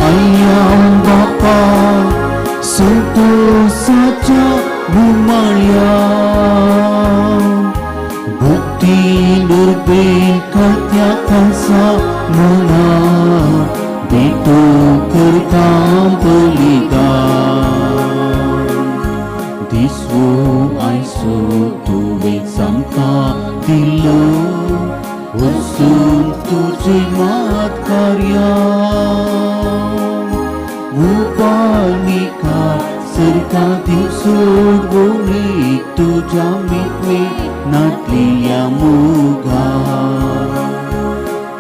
आयल्या बापा संतोषाच्या उमाळ्या भक्ती दुर्बे खात्या खासा मना भेटो करता बलिदान दिसवो आयसो तुवें सामकां दिलो वचून तुजें मात कार्या उपानिका सरका सोडवणी तुज्या मित्वे नाटलेल्या मोगा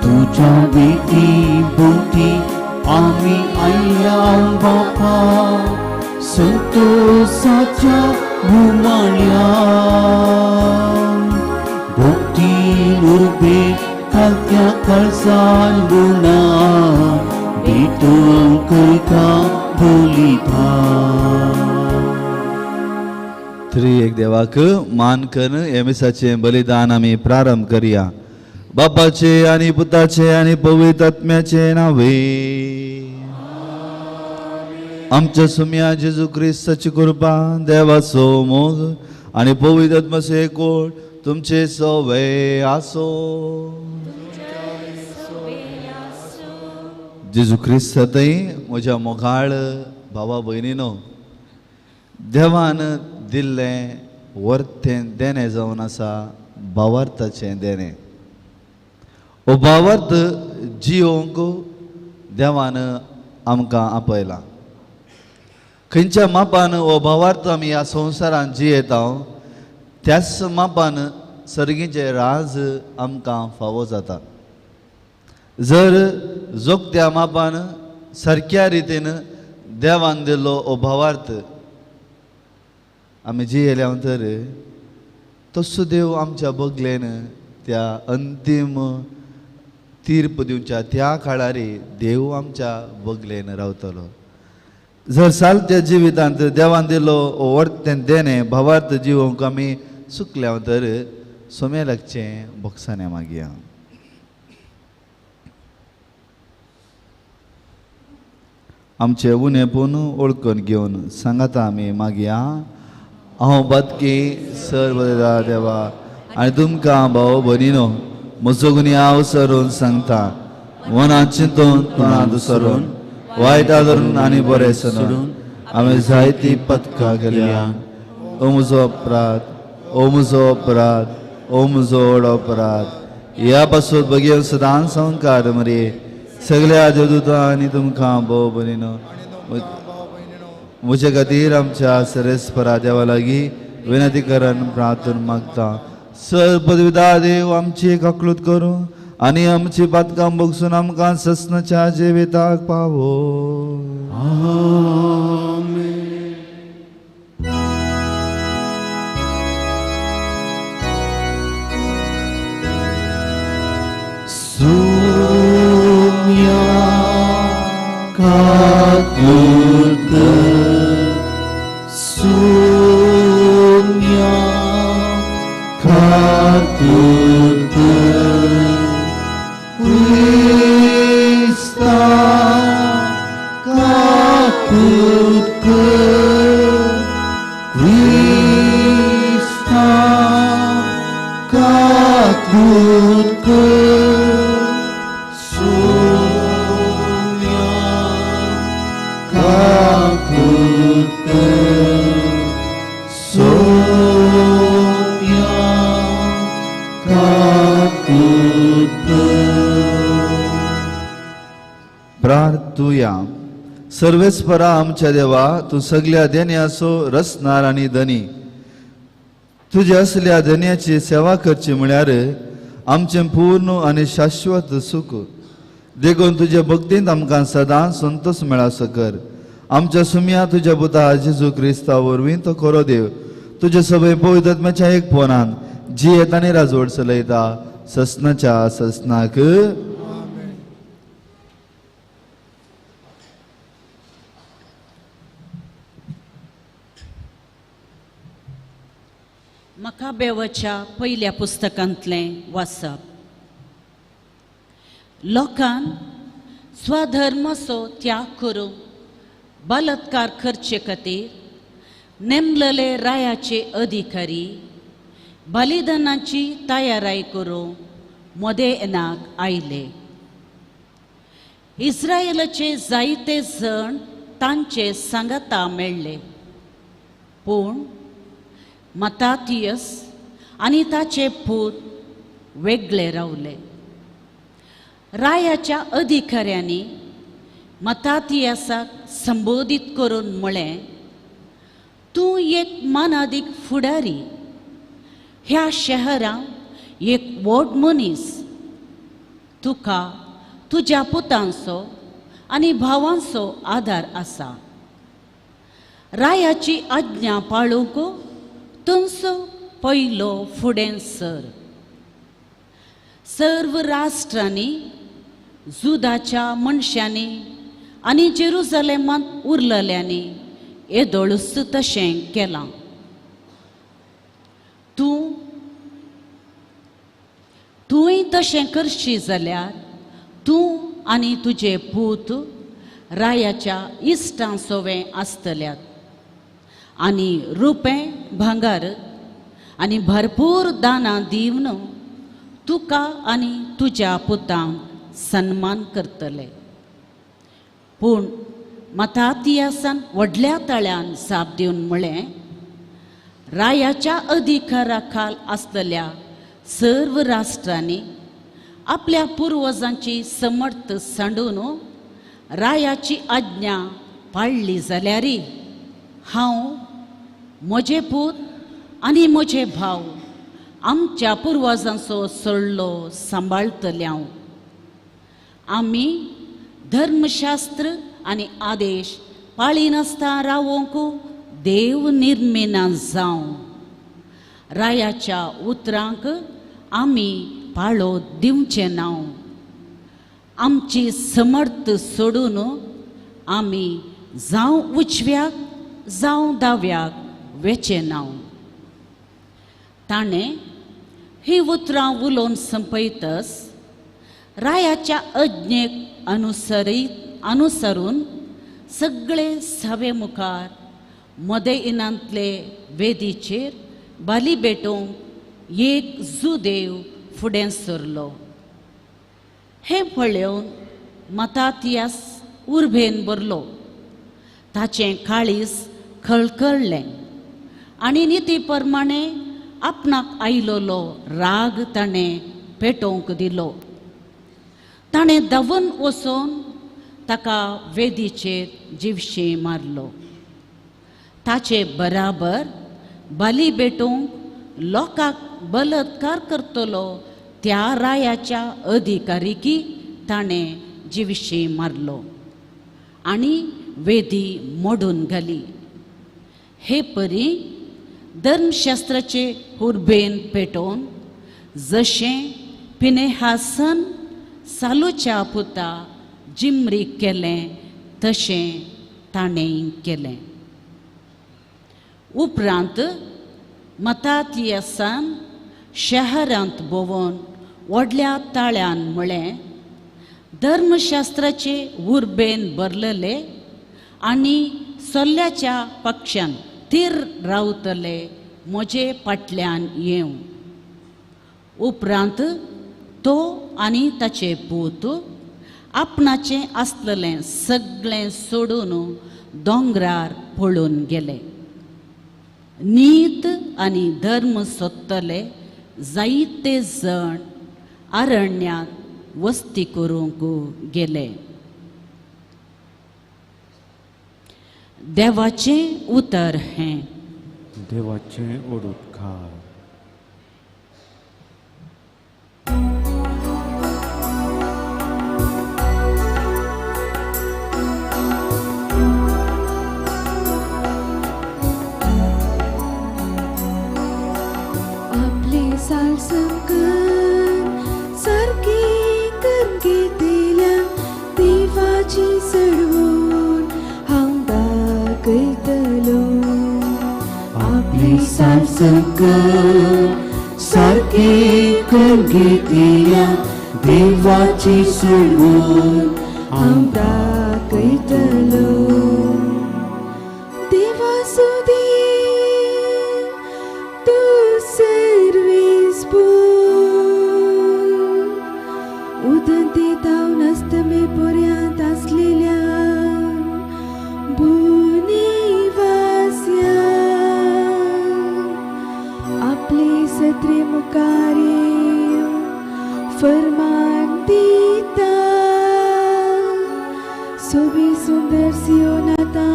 तुज्या बेटी भोवती आमी आयल्या बापा संतोषाच्या उमाळ्या भक्ती उर्बे खात्या काळसान गुणा भेटो करता बलिदान. थ्री एक देवाक मान करून हे मिसाचें बलिदान आमी प्रारंभ करया. बापाचे आनी पुताचे आनी पवित्र आत्म्याचे नावे. आमच्या सुम्या जेजू क्रिस्ताची कृपा, देवाचो मोग आनी पवित्र आत्म्याचो एकवट तुमचे सवे आसो. जेजू क्रिस्तांतय म्हज्या मोगाळ भावा भयणीनो, देवान दिल्लें वर्तें देणें जावन आसा भावार्थाचें देणें. हो भावार्थ जियोंक देवान आमकां आपयला. खंयच्या मापान हो भावार्थ आमी ह्या संवसारांत जियेता त्याच मापान सर्गीचें राज आमकां फावो जाता. जर जोगत्या मापान सारक्या रितीन देवान दिल्लो हो भावार्थ आमी जियेल्या तर तसो देव आमच्या बगलेन त्या अंतीम तीर्प दिवच्या त्या काळारी देव आमच्या बगलेन रावतलो. जर सालत्या जिवितांत देवान दिलो वर्तें देणें भावार्थ जिवोंक आमी चुकल्या तर सोम्या लागचें बोगसाणें मागया. आमचें उणेपण वळखून घेवन सांगाता आमी मागया. हांव बातकी सर बदला देवा आनी तुमकां भाव भयणीनो म्हजो गुन्यांव सरून सांगता, मनांत चिंतून तोंडांत सरून वायट धरून आनी बरें सरून हांवें जायती पथकां केल्या. ओ म्हजो अपराध, ओ म्हजो अपराध, ओ म्हजो व्हड अपराध. ह्या पासून बगेवन सदांच संवकार मरे सगळ्या देवदूतां आनी तुमकां भोव भयणीनो म्हजे खातीर आमच्या सरेस्परा देवा लागीं विनंती करून प्रार्थना मागता. सर पदविदा देव आमची काकलूत करूं आनी आमची पातकां बगसून आमकां ससनाच्या जिविताक पावो. आमेन. सुम्या काकलूत सुम्या काकलूत क्रिस्ता काकलूत क्रिस्ता काकलूत सुम्या काकलूत सुम्या काकलूत. प्रार्थुया. सर्वेस्परा आमच्या देवा, तूं सगल्या देण्याचो रचणार आनी धनी. तुज्या असल्या धन्याची सेवा करची म्हळ्यार आमचें पूर्ण आनी शाश्वत सुख. देखून तुजे भक्तींत आमकां सदांच संतोष मेळासो कर. आमच्या सुम्या तुज्या पुता जेजू क्रिस्ता वरवीं तो खरो देव तुजे सगळे पवित्र आत्म्याच्या एक फोनान जियेत आनी राजवट चलयता ससनाच्या ससनाक. मकाबेवाच्या पयल्या पुस्तकांतलें वाचप. लोकान स्वधर्माचो त्याग करूंक बलात्कार करचे खातीर नेमलेले रायाचे अधिकारी बलिदानाची तयाराय करूंक मोदेनाक आयले. इस्रायलाचे जायते जण तांचे सांगाता मेळ्ळे, पूण मतातियस आनी ताचे पूत वेगळे रावले. रायाच्या अधिकाऱ्यांनी मतातियासाक संबोधीत करून म्हळें, तूं एक मानादीक फुडारी, ह्या शहरांत एक व्हड मनीस, तुका तुज्या पुतांचो आनी भावांचो आदार आसा. रायाची आज्ञा पाळूंक तुमचो पयलो फुडें सर. सर्व राष्ट्रांनी जुदाच्या मनशांनी आनी जेरुजलेमांत उरलेल्यांनी येदोळूच तशें केलां. तूंय तशें करशी जाल्यार तूं आनी तुजे पूत रायाच्या इश्टां सोवें आसतल्यात आनी रुपें भांगर आनी भरपूर दानां दिवन तुका आनी तुज्या पुतांक सन्मान करतले. पूण मतातियासान व्हडल्या ताळ्यान जाप दिवन म्हळें, रायाच्या अधिकारा खाल आसतल्या सर्व राष्ट्रांनी आपल्या पुर्वजांची समर्थ सांडून रायाची आज्ञा पाळ्ळी जाल्यार हांव, म्हजे पूत आनी म्हजे भाव आमच्या पुर्वजांचो सल्लो सांबाळटले. हांव आमी धर्मशास्त्र आनी आदेश पाळिनासतना रावोंक देव निर्मिना जावं. रायाच्या उतरांक आमी पाळो दिवचें ना. आमची समर्थ सोडून आमी जावं उजव्याक जावं दाव्याक वेचें ना. ताणें ही उतरां उलोवन संपयतच रायाच्या अज्ञेक अनुसरून सगळे सभे मुखार मदेइनांतले वेदीचेर बाली भेटोवंक एक जुदेव फुडें सरलो. हें पळोवन मतातियास उर्बेन भरलो. ताचें काळीज खळखळ्ळें आनी निती प्रमाणे आपणाक आयलोलो राग ताणें पेटोवंक दिलो. ताणें धांवून वचून ताका वेदीचेर जिवशी मारलो. ताचे बराबर बाली भेटोवंक लोकांक बलात्कार करतलो त्या रायाच्या अधिकारीकी ताणें जिवशी मारलो आनी वेदी मोडून घाली. हे परी धर्मशास्त्राचे उर्बेन पेटोवन जशें पिनेहासन सालूच्या पुता जिमरीक केलें तशें ताणें केलें. उपरांत मतातियासान शहरांत भोंवन व्हडल्या ताळ्यान म्हळें, धर्मशास्त्राचे उर्बेन भरलेले आनी सल्ल्याच्या पक्षान थीर रावतले म्हजे फाटल्यान येवं. उपरांत तो आनी ताचे पूत आपणाचें आसलेलें सगळें सोडून दोंगरार पळून गेले. नीत आनी धर्म सोदतले जायते जण अरण्यांत वस्ती करूंक गेले. देवाचें उतर हें. देवाचें उपकार. सारकी करून घेतल्या देवाची सडवून हांव दाखयतलो. आपली सालसंकर सारकी करून घेतल्या देवाची सोडवून हांव दाखयतलो. देवा सुदेव तूं सर्वेस्पोर, उदंती तावन अस्तमे पर्यंत आसलेल्या भुनिवास्या आपले सत्रे मुखार फरमान दिता. सोबी सुंदर सियोनाता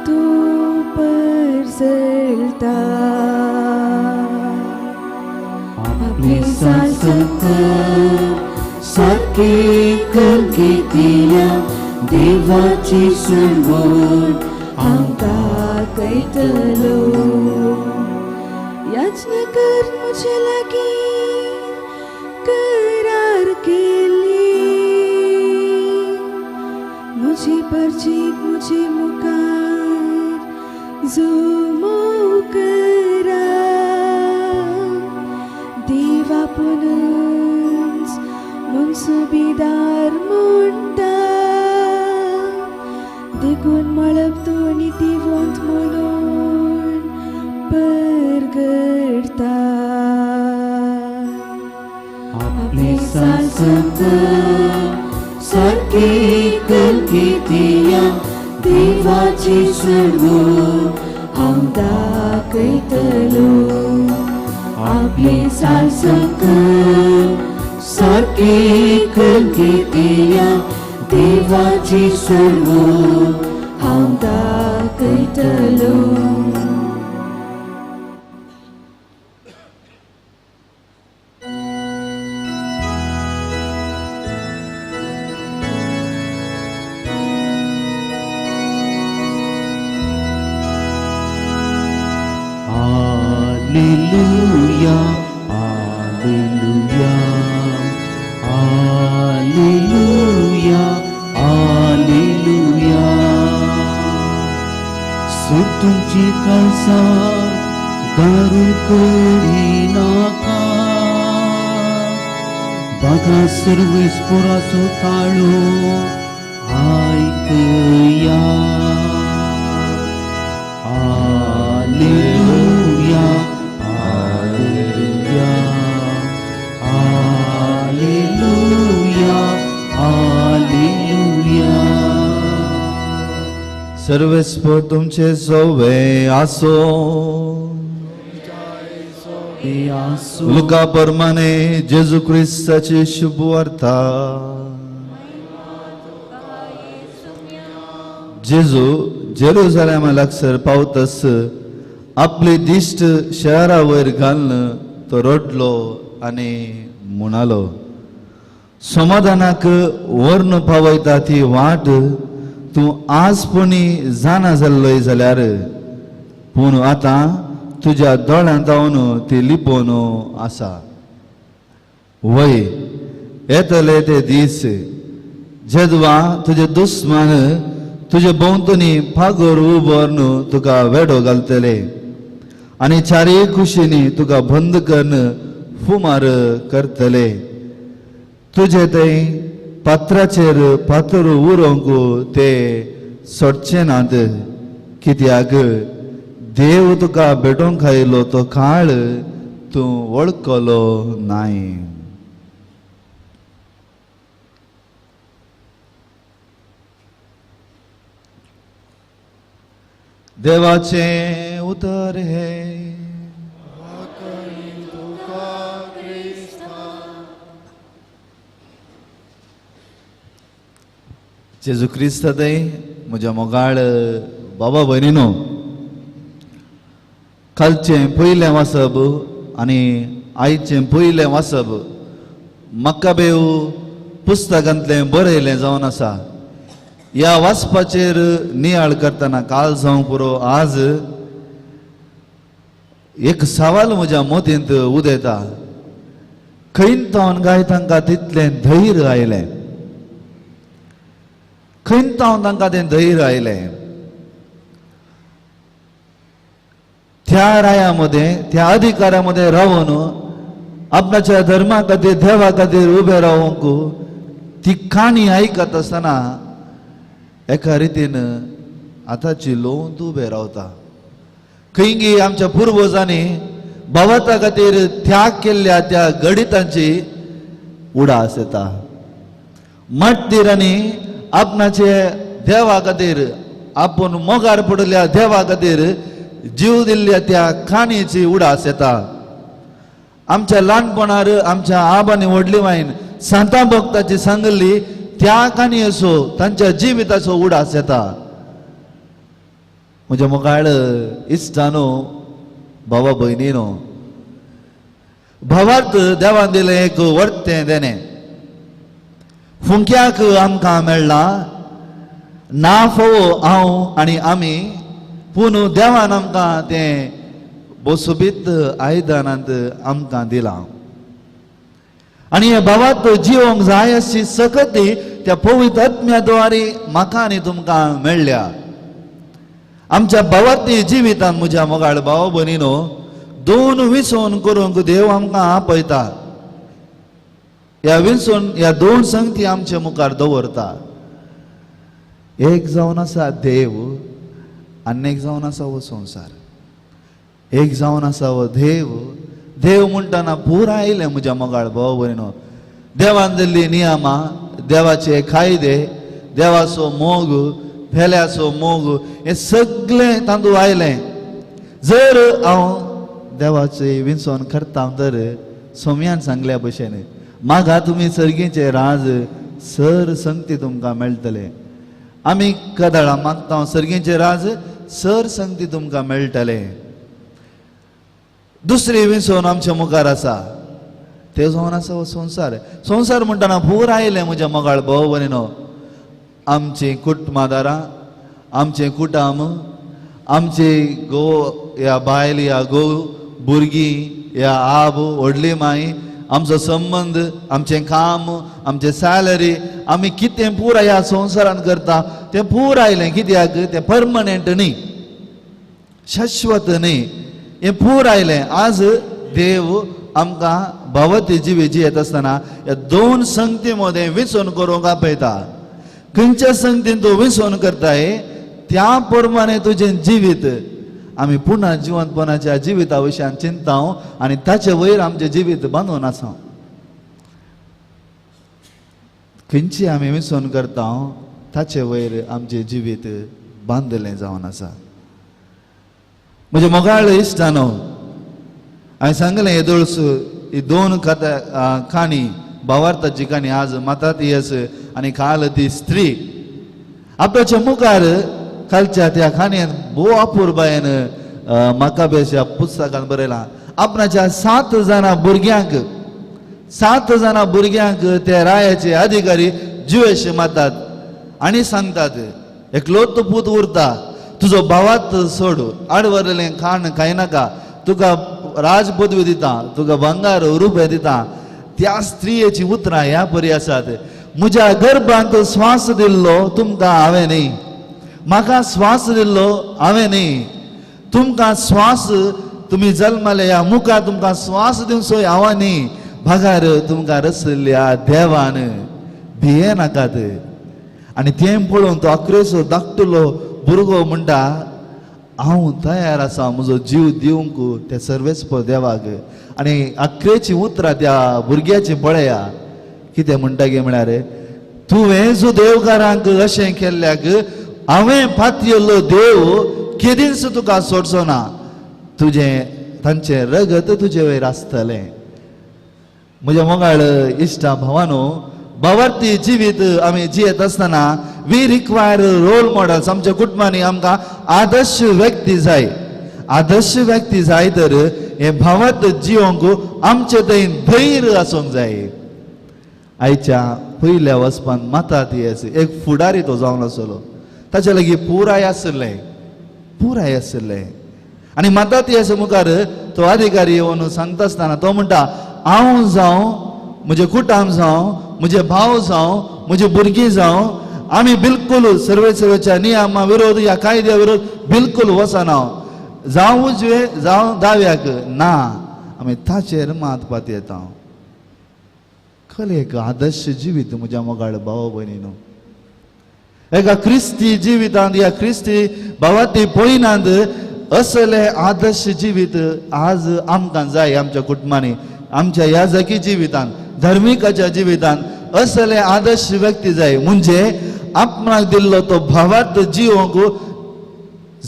तूं परजळटा. आपली सासकर सारकी करगितिया देवाची सणवण हांव दाखयतलो. याचना कर म्हजे लागीं करार केली, म्हजी परजीक म्हजे मुखार जुमो करा. देवा पुनूच मनसुबीदार म्हणटा, देखून मळब तूं नितीवंत म्हणून परगडटा. आपली सासकर सारकी करगितिया देवाची सणवण हांव दाखयतलो. आपली सासकर सारकी करगितिया देवाची सणवण हांव दाखयतलो. Alleluia, Alleluia, Alleluia, Alleluia. सुतुंची Kalasa दारू करिनाका, बागा सर्वेस पोराचो ताळो आयकया. Alleluia, Alleluia, Alleluia, Alleluia. सर्वेस्पोर तुमचे सोवे आसो. लुका परमाने जेजू क्रिस्ताची शुभ वार्ता. जेजू जेरुजालेमा लागसर पावतस आपली दिश्ट शहरा वयर घालून तो रडलो आनी म्हणालो, समाधानाक व्हरून पावयता ती वाट तूं आज पुणी जाणा जाल्लोय जाल्यार, पूण आतां तुज्या दोळ्यांत जावन ती लिपोवन आसा. वय येतले ते दीस जेदवा तुजे दुस्मान तुजे भोंवतणी फागोर उबरून तुका वेडो घालतले आनी चारय कुशींनी तुका बंद करून फुमार करतले. तुजे थंय पात्राचेर पात्र उरोवंक ते सोडचे नात, कित्याक देव तुका भेटोवंक आयलो तो काळ तूं वळखलो नाय. देवाचें उतर हें. जेजू क्रिस्त थंय म्हज्या मोगाळ बाबा भयणीनो, कालचें पयलें वाचप आनी आयचें पयलें वाचप मक्काबेव पुस्तकांतलें बरयलें जावन आसा. ह्या वाचपाचेर नियाळ करतना काल जावंक पुरो आज एक सवाल म्हज्या मतींत उदेता, खंय तावन काय तांकां तितलें धैर्य आयलें? खंय तावन तांकां तें धैर्य आयलें? त्या राया मदें त्या अधिकाऱ्या मदें रावन आपणाच्या धर्मा खातीर देवा खातीर उबें रावंक ती काणी आयकत आसतना एका रितीन आतांची लोंद उबें रावता. खंयगी आमच्या पुर्वजांनी भावार्था खातीर त्याग केल्ल्या त्या गणितांची उडास येता. माट्टीरांनी आपणाचे देवा खातीर आपूण मोगार पडिल्ल्या देवा खातीर जीव दिल्ल्या त्या काणयेची उडास येता. आमच्या ल्हानपणार आमच्या आबांनी व्हडली मायन सांता भक्ताची सांगिल्ली त्या काणयेचो तांच्या जिविताचो उडास येता. म्हज्या मोगाळ इश्टानो, भावा भयणीनो, भावार्थ देवान दिलें एक वर्तें देणें. फुंक्याक आमकां मेळ्ळा ना फोव हांव आनी आमी, पूण देवान आमकां तें बोसोबीत आयदनांत आमकां दिलां. आनी हे भावार्थ जिवंक जाय अशी सकती त्या पवित्र आत्म्या द्वारे म्हाका आनी तुमकां मेळ्ळ्या. आमच्या भावार्थी जिवितांत म्हज्या मोगाळ भाव भयणीनो, दोन विसवण करूंक देव आमकां आपयता. ह्या विसवण ह्या दोन संगती आमच्या मुखार दवरता. एक जावन आसा देव आनी एक जावन आसा हो संवसार. एक जावन आसा हो देव. देव म्हणटना पुराय आयलें म्हज्या मोगाळ भाव भयणीनो. देवान दिल्ली नियमां, देवाचे कायदे, देवाचो मोग, पेल्याचो मोग, हें सगळें तातूंत आयलें. जर हांव देवाचें विंचोन करता तर सोम्यान सांगल्या भशेन मागा तुमी सर्गीचे राज सर संगती तुमकां मेळटले. आमी कदळां मागता सर्गीचे राज सर संगती तुमकां मेळटले. दुसरी विंचोन आमच्या मुखार आसा ते जावन आसा हो संवसार. संवसार म्हणटना पूर आयलें म्हज्या मोगाळ भाव भयणीनो. आमची कुटुंबादारां, आमचें कुटाम, आमचे घोव या बायल या घोव, भुरगीं या आब, व्हडली माई, आमचो संबंद, आमचें काम, आमचें सॅलरी, आमी कितें पुराय ह्या संवसारांत करता तें पूर आयलें. कित्याक तें परमनंट न्ही, शाश्वत न्ही, हें पूर आयलें. आज देव आमकां भावती जिवी जियेत आसतना ह्या दोन संगती मदें विंचोन करूंक आपयता. खंयच्या संगतीन तूं विंचोन करताय त्या प्रमाणे तुजें जिवीत आमी पुन्हा जिवंतपणाच्या जिविता विशयान चिंता आनी ताचे वयर आमचें जिवीत बांदून आसा. खंयची आमी विंचोन करता ताचे वयर आमचें जिवीत बांदलें जावन आसा. म्हजे मोगाळ इश्टानो, हांवें सांगलें येदोळस ही दोन कथा काणी भावार्थाची काणी आज मातातियस आनी काल ती स्त्री आपल्याच्या मुखार कालच्या त्या काणयेन भोव अपुरबायेन म्हाका पुस्तकान बरयलां. आपणाच्या 7 जाणां भुरग्यांक, 7 जाणां भुरग्यांक ते रायाचे अधिकारी जिवेश मारतात आनी सांगतात एकलोच पूत उरता, तुजो भावात सोड, आडवरलें खाण खायनाका, तुका राज पदवी दिता, तुका भांगार रुपये दिता. त्या स्त्रियेची उतरां ह्या परी आसात, म्हज्या गर्भांत श्वास दिल्लो तुमकां हांवें न्ही, म्हाका श्वास दिल्लो हांवें न्ही, तुमकां श्वास तुमी जल्मले ह्या मुखार तुमकां श्वास दिवचो हांवें न्ही, भागार तुमकां रचल्ल्या देवान, भिये नाकात. आनी तें पळोवन तो अक्रेचो धाकटुलो भुरगो म्हणटा हांव तयार आसा म्हजो जीव दिवंक त्या सर्वेस्पर देवाक. आनी अक्रेची उतरां त्या भुरग्याची पळया कितें म्हणटा गे म्हळ्यार, तुवें जो देवघरांक अशें केल्ल्याक हांवें पातयेल्लो देव केदींच तुका सोडचो ना, तुजें तांचें रगत तुजे वयर आसतलें. म्हज्या मोगाळ इश्टा भावानो, भावार्थी जिवीत आमी जियेत आसतना we require role models. आमच्या कुटुंबांनी आमकां आदर्श व्यक्ती जाय. आदर्श व्यक्ती जाय तर हें भावार्थ जिवंक आमचे थंय धैर्य आसूंक जाय. आयच्या पयल्या वचपान माता ती एक फुडारी तो जावन आसलो, ताचे लागीं पुराय आशिल्लें, पुराय आशिल्लें. आनी माता ती मुखार तो अधिकारी येवन सांगता आसतना तो म्हणटा हांव जावं, म्हजें कुटाम जावं, म्हजे भाव जावं, म्हजी भुरगीं जावं, आमी बिलकुल सर्वे सर्वेच्या नियमा विरोध ह्या कायद्या विरोध बिलकुल वचना, जावं उजवे जावं दाव्याक ना, आमी ताचेर मात पातयेता. खरें एक आदर्श जिवीत म्हज्या मोगाळ भाव भयणीनो. एका क्रिस्ती जिवितांत ह्या क्रिस्ती भावाती पयनांत असले आदर्श जिवीत आज आमकां जाय. आमच्या कुटुंबांनी, आमच्या ह्या जाकी जिवितांत, धार्मिकाच्या जिवितांत असले आदर्श व्यक्ती जाय. म्हणजे आपणाक दिल्लो तो भावार्थ जिवंक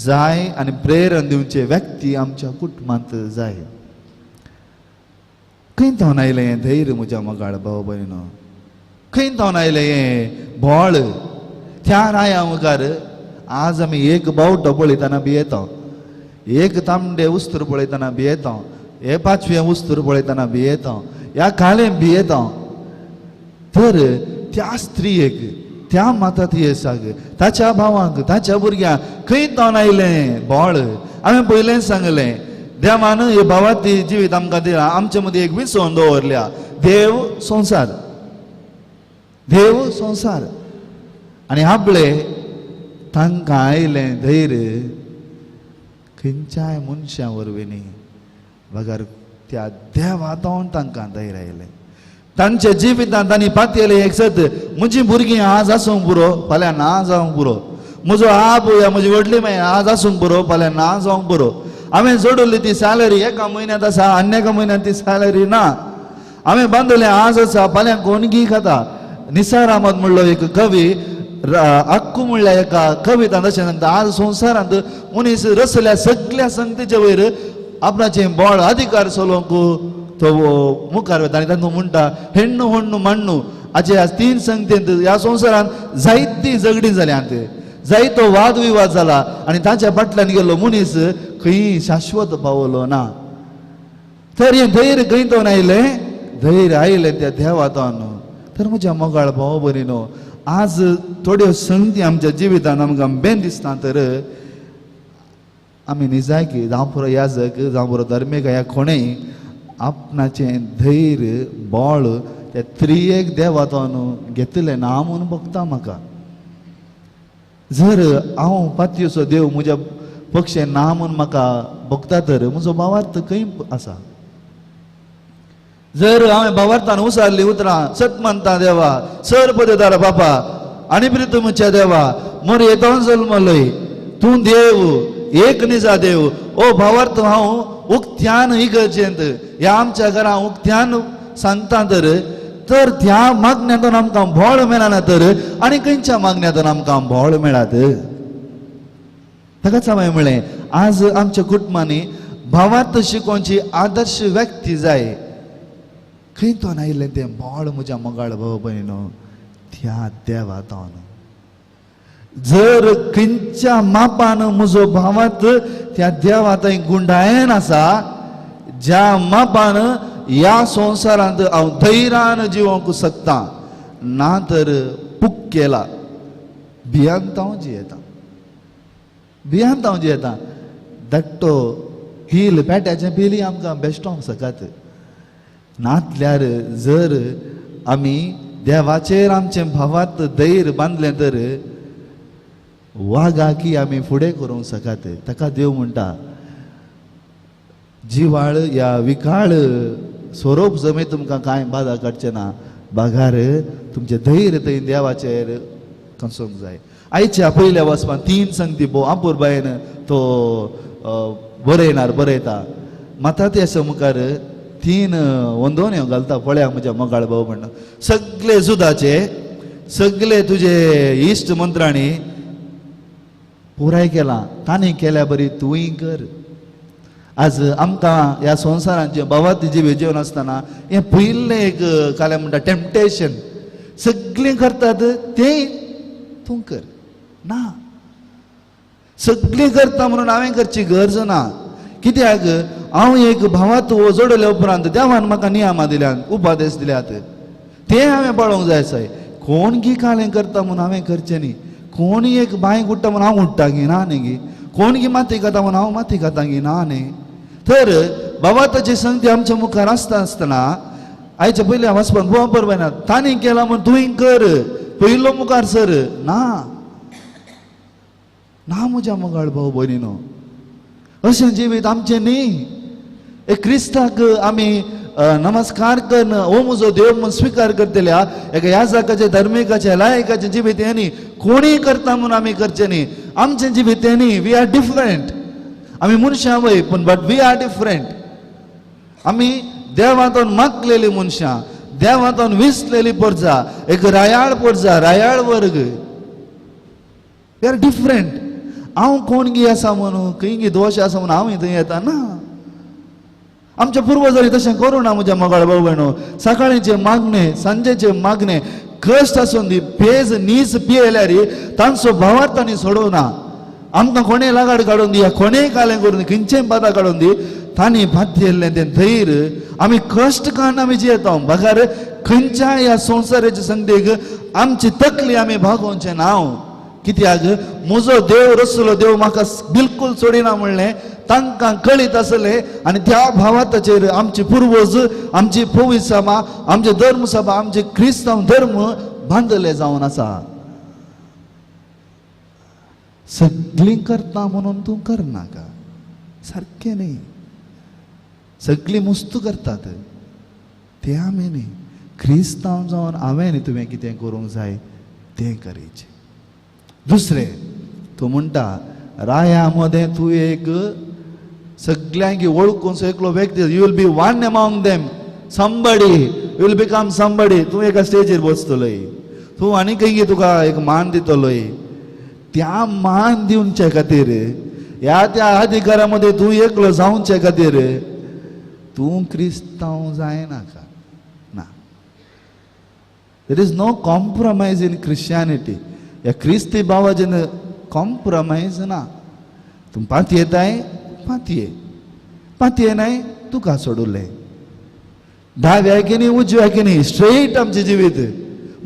जाय आनी प्रेरण दिवचे व्यक्ती आमच्या कुटुंबांत जाय. खंय थावन आयलें हें धैर्य म्हज्या मोगाळ भाव भयणीनो? खंय थावन आयलें हें बळ? त्या राया मुखार आज आमी एक बावटो पळयतना भियेता, एक तांबडे उस्तर पळयतना भियेता, हे पांचवे उस्तर पळयतना भियेता, ह्या काळें भियेता. तर त्या स्त्रियेक, त्या माता तियेसाक, ताच्या भावांक, ताच्या भुरग्यांक खंय थावन आयलें बळ? हांवें पयलेंच सांगलें, देवान हे भावाती जिवीत आमकां दिलां, आमचे मदीं एक विसवण दवरल्या, देव संवसार, देव संवसार. आनी आपले तांकां आयलें धैर्य खंयच्याय मनशां वरवीं न्ही, बगर त्या देवा थावन तांकां धैर्य आयलें. तांच्या जिवितांत तांणी पातयेलें एक सत, म्हजीं भुरगीं आज आसूंक पुरो, फाल्यां ना जावंक पुरो, म्हजो आप या म्हजी व्हडली माय आज आसूंक पुरो, फाल्यां ना जावंक पुरो, हांवें जोडली ती सॅलरी एका म्हयन्यांत आसा, आनी एका म्हयन्यांत ती सॅलरी ना, हांवें बांदलें आज आसा, फाल्यां कोण गी खाता. निसार अहमद म्हणलो एक कवी, अक्कू म्हणल्या एका कवितांत अशें सांगता, आज संवसारांत मनीस रसल्या सगल्या संगतीचे वयर आपणाचें बळ अधिकार चलोवंक तो मुखार वता. आनी तातूंत म्हणटा, हेण्णू होण्णू माण्णू हाचे ह्या तीन संगतींत ह्या संवसारांत जायतीं झगडीं जाल्यांत, जायतो वाद विवाद जाला आनी ताच्या फाटल्यान गेल्लो मनीस खंय शाश्वत पावलो ना. तर हें धैर्य खंय तोन आयलें? धैर्य आयलें त्या देवातोन. तर म्हज्या मोगाळ भाव भयणीनो, आज थोड्यो संगती आमच्या जिवितांत आमकां बेन दिसता, तर आमी निजायकी जावं पुरो याजक, जावं पुरो धर्मीक, ह्या कोणेय आपणाचें धैर्य बळ त्या त्रियेक देवातोन घेतलें ना म्हूण भोगता म्हाका. जर हांव पातयेचो देव म्हज्या पक्षे ना म्हूण म्हाका भोगता, तर म्हजो भावार्थ खंय आसा? जर हांवें भावार्थान उसारलीं उतरां, सत मानता देवा, सर पदयतारा बापा आनी प्रितुमच्या देवा, मोर येतोन जल्मलय तूं देव, एक निजा देव, ओ भावार्थ हांव उक्त्यान इगर्जेंत ह्या आमच्या घरां उक्त्यान सांगता, तर तर त्या मागण्यांतून आमकां भोळ मेळना, तर आनी खंयच्या मागण्यांतून आमकां भोळ मेळात? ताकाच हांवें म्हणलें, आज आमच्या कुटुंबांनी भावार्थ शिकोवची आदर्श व्यक्ती जाय. खंय तोन आयिल्लें तें बोळ म्हज्या मोगाळ भाव भयणीनो? त्या देवा तोन. जर खंयच्या मापान म्हजो भावार्थ त्या देवा थंय गुंडायन आसा, ज्या मापान ह्या संवसारांत हांव धैर्यान जिवंक शकता, ना तर पूक केला भियांत हांव जियेता, भियांत हांव जियेता. धाकटो पील, पेट्याचें पिली आमकां बेश्टोंक शकत नातल्यार जर आमी देवाचेर आमचें भावार्थ धैर्य बांदलें तर वागाकी आमी फुडें करूंक शकत. ताका देव म्हणटा, जिवाळ या विकाळ स्वरूप जमे तुमकां कांय बादा काडचें ना, बागार तुमचें धैर्य थंय देवाचेर कसोंक जाय. आयच्या पयल्या वचपान तीन संगती भोव आपुरबायेन तो बरयणार बरयता. माता त्या मुखार तीन वंदोन्यो घालता, पळया म्हज्या मोगाळ भाव म्हणटा, सगळे जुदाचे सगळे तुजे इश्ट मंत्रांनी पुराय केला, तांणी केल्या बरी तूंय कर. आज आमकां ह्या संवसारांचें भावार्थ जिवीत जेवन आसतना हें पयलें एक काल्यां म्हणटा टेम्पटेशन, सगळीं करतात तें तूं कर ना, सगळीं करता म्हणून हांवें करची गरज ना. कित्याक हांव एक भावार्थ जोडल्या उपरांत देवान म्हाका नियमां दिल्यात, उपदेश दिल्यात, तें हांवें पळोवंक जाय. साय कोण गी कालें करता म्हणून हांवें करचें न्ही, कोण एक बांय उडटा म्हणून हांव उडटा गी ना न्ही गी, कोण गी माती खाता म्हणून हांव माती खाता गी ना न्ही. तर भावार्थाची संगती आमच्या मुखार आसता आसतना आयच्या पयलीं हांव वचपाक गोवा बरोबर ना, तांणी केला म्हूण तुवें कर, पयलो मुखार सर ना ना म्हज्या मोगाळ भाव भयणीनो, अशें जिवीत आमचें न्ही. एक क्रिस्ताक आमी नमस्कार करून हो म्हजो देव म्हूण स्विकार करतल्या एका याजकाचे धर्मिकाचे लायकाचे जिवीत हें न्ही. कोणीय करता म्हूण आमी करचें न्ही. आमचें जिवीत हें न्ही. We are different. आमी मनशां वय पूण बट we are different. आमी देवांतून मागलेली मनशां, देवांतून विसलेली परजा, एक रायाळ परजा, रायाळ वर्ग. We are different. हांव कोण गी आसा म्हणून खंय गी दोश आसा म्हणून हांव थंय येता ना. आमच्या पुर्वजांनी तशें करूं ना म्हज्या मोगाळ भाव भयणो. सकाळीचें मागणें, सांजेचें मागणें, कश्ट आसून दी, पेज नीस पियेल्यार तांचो भावार्थ तांणी सोडोवना. आमकां कोणें लागाड काडून दी, कोणेंय कालें करून दी, खंयचेंय बादा काडून दी, तांणी भातयेल्लें तें धैर्य आमी कश्ट काडून आमी जियेता. बगर खंयच्या ह्या संवसाराचे संगतीक आमची तकली आमी भागोवचें ना. कित्याक म्हजो देव रसलो देव म्हाका बिलकूल सोडिना म्हणलें तांकां कळीत आसलें. आनी त्या भावाताचेर आमचे पुर्वज, आमची पवित्र सभा, आमचे धर्मसभा, आमचे क्रिस्तांव धर्म बांदले जावन आसा. सगळीं करता म्हणून तूं करनाका, सारकें न्ही. सगळीं मुस्तू करतात तें आमी न्ही. क्रिस्तांव जावन हांवें न्ही तुवें कितें करूंक जाय तें करीचें. दुसरें तूं म्हणटा राया मदें तूं एक सगल्यांक वळखून एकलो व्यक्ती, you will be one among them, somebody, you will become somebody. तूं एका स्टेजीर बसतलोय, तूं आनी खंय तुका एक मान दितलोय. त्या मान दिवचे खातीर, ह्या त्या अधिकारा मदें तूं एकलो जावचे खातीर तूं क्रिस्तांव जायनाका ना. There is no compromise in Christianity. ह्या क्रिस्ती भावाचें कॉम्प्रमायज ना. तूं पातयेताय पातये, पातये नाय तुका सोडुलें. दाव्या की उजव्या की स्ट्रेट आमचें जिवीत.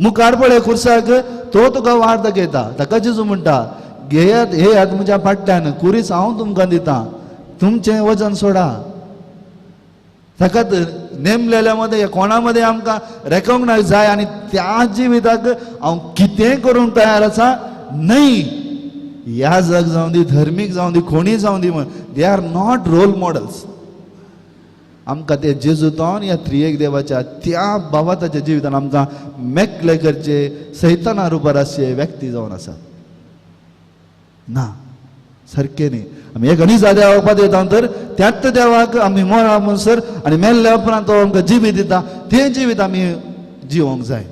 मुखार पळय खुर्साक, तो तुका वाट दाखयता. ताका जेजू म्हणटा, घेयात येयात म्हज्या फाटल्यान, कुरीस हांव तुमकां दितां, तुमचें वजन सोडा. ताकात नेमलेल्या मदें कोणा मदें आमकां रेकॉग्नायज जाय आनी त्या जिविताक हांव कितेंय करूंक तयार आसा. न्हय याजक जावं दी, धर्मीक जावं दी, कोणीय जावं दी म्हण, they are not role models. आमकां ते जेजूतोन ह्या त्रियेक देवाच्या त्या बाबाताच्या जिवितान आमकां मेकले करचे सैताना रुपार आसचे व्यक्ती जावन आसा ना, सारकें न्ही. आमी एक अनिसा देवाक पातयता तर त्याच देवाक आमी मोरा म्हणसर आनी मेल्ल्या उपरांत तो आमकां जिवीत दिता, तें जिवीत आमी जिवोंक जाय.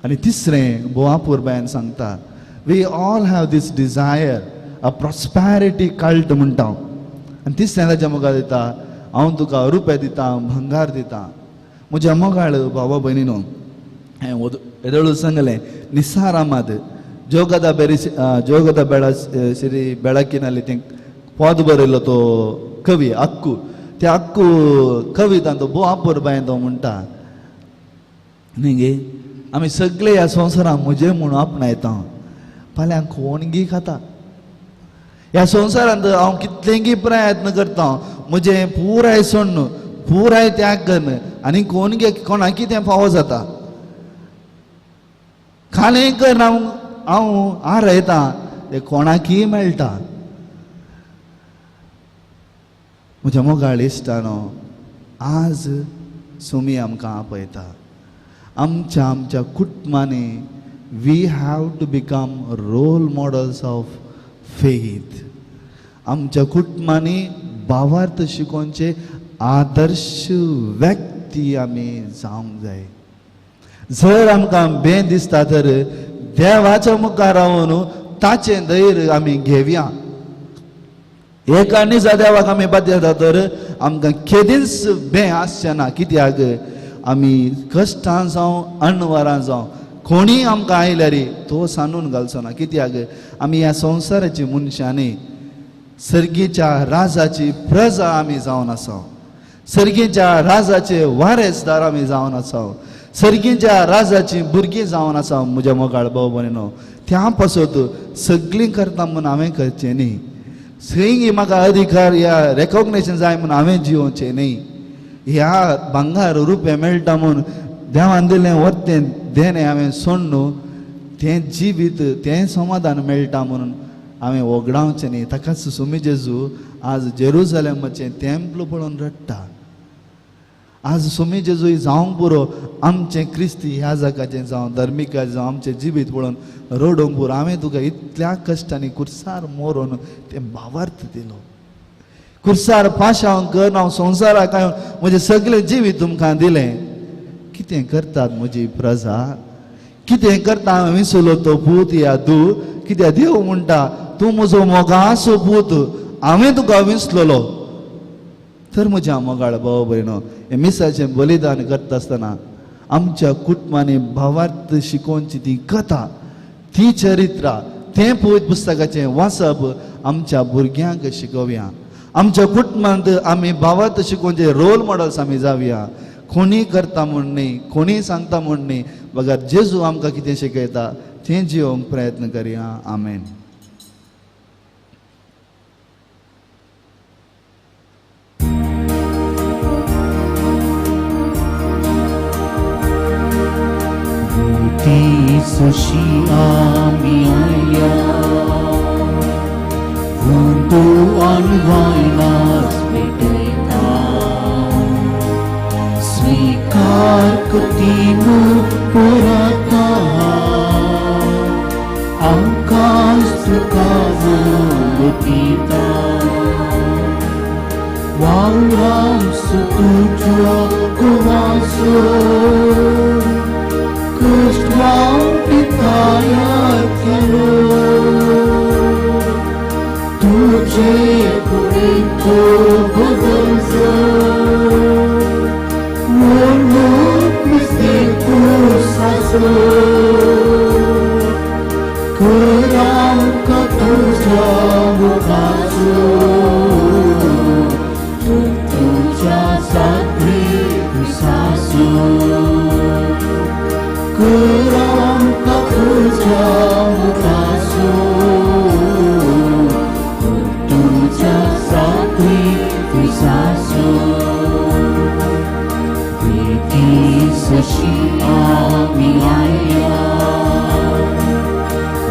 आनी तिसरें भोवा पुरबायन सांगता, we all have this desire, a prosperity cult म्हणटा हांव. आनी तिसरें ताच्या मुखार दिता, हांव तुका रुपया दिता, भंगार दिता. म्हज्या मोगाळ भावा भयणीनो, हें येदोळू सांगलें, निसार अहमद ಜೋಗದ ಬೆರಿಸಿ ಜೋಗದ ಬೆಳ ಸಿರಿ ಬೆಳಕಿನಲ್ಲಿ तें पद बरयलो तो कवी अक्कू. ते अक्कू कवितान तो भोव अपुरबायेन तो म्हणटा न्ही गे, आमी सगळे ह्या संवसारान म्हजें म्हणून आपणायता, फाल्यां कोण गी खाता. ह्या संवसारांत हांव कितलेंगी प्रयत्न करता, म्हजें पुराय सोडून पुराय त्याग करून, आनी कोण गे कोणाक कितें फावो जाता. खालें कर हांव हांव आरयता तें कोणाकय मेळटा. म्हज्या मोगाळ इश्टानो, आज सुमी आमकां आपयता. आमच्या आमच्या कुटुंबांनी we have to become role models of faith. आमच्या कुटुंबांनी भावार्थ शिकोवचे आदर्श व्यक्ती आमी जावंक जाय. जर आमकां बें दिसता तर देवाच्या मुखार रावन ताचें धैर्य आमी घेवया. एका निजा देवाक आमी बाध्यता तर आमकां केदींच बें आसचें ना. कित्याक आमी कश्टां जावं अणवरां जावं कोणीय आमकां आयल्यार तो सांडून घालचो ना. कित्याक आमी ह्या संवसाराची मनशां न्ही, सर्गीच्या राजाची प्रजा आमी जावन आसा, सर्गीच्या राजाचे वारेसदार आमी जावन आसा, सर्गीच्या राजाची भुरगीं जावन आसा. म्हज्या मोगाळ भाव भयणीनो, त्या पासत सगळीं करता म्हूण हांवें करचें न्ही, सगळीं म्हाका अधिकार ह्या रेकॉग्नेशन जाय म्हूण हांवें जिवोवचें न्ही. ह्या भांगार रुपये मेळटा म्हूण देवान दिलें वरतें देणें हांवें सोडून तें जिवीत तें समाधान मेळटा म्हणून हांवें वगडावचें न्ही. ताकाच सुमी जेजू आज जेरुजलेमाचें तेंपल पळोवन रडटा. आज सुमी जेजूय जावंक पुरो आमचें क्रिस्ती ह्या जागाचें जावं धर्मिकाचें जावं आमचें जिवीत पळोवन रडोवंक पुरो. हांवें तुका इतल्या कश्टांनी कुर्सार मरोन तें भावार्थ दिलो, कुर्सार पाशांव कर हांव संवसाराक हांवें म्हजें सगळें जिवीत तुमकां दिलें. कितें करतात म्हजी प्रजा, कितें करता हांवें विसरलो तो पूत या दू. कित्याक देव म्हणटा तूं म्हजो मोगाचो पूत, हांवें तुका विसरलो. तर म्हज्या मोगाळ भाव भयणो, हें मिसाचें बलिदान करता आसतना आमच्या कुटुंबांनी भावार्थ शिकोवची ती कथा, ती चरित्रां, तें पवित्र पुस्तकाचें वाचप आमच्या भुरग्यांक शिकोवया. आमच्या कुटुंबांत आमी भावार्थ शिकोवचे रोल मॉडल्स आमी जावया. कोणी करता म्हूण न्ही, कोणी सांगता म्हूण न्ही, बगर जेजू आमकां कितें शिकयता तें जिवंक प्रयत्न करया. आमेन. सुशी आमी आया हुंदो आनी वायनास भेटयता, स्वीकार करतीमू परता, आमकां तुका वोलतीता, वावरांस तुज्या कुवासो तुझे कुडीचो बदलजो कर आमकां तुज्या मुखाचो तुज्या सादरी सासो, कर आमकां तुज्या मुखाचो तुज्या सादरी सासो. प्रीती सशी आमी आया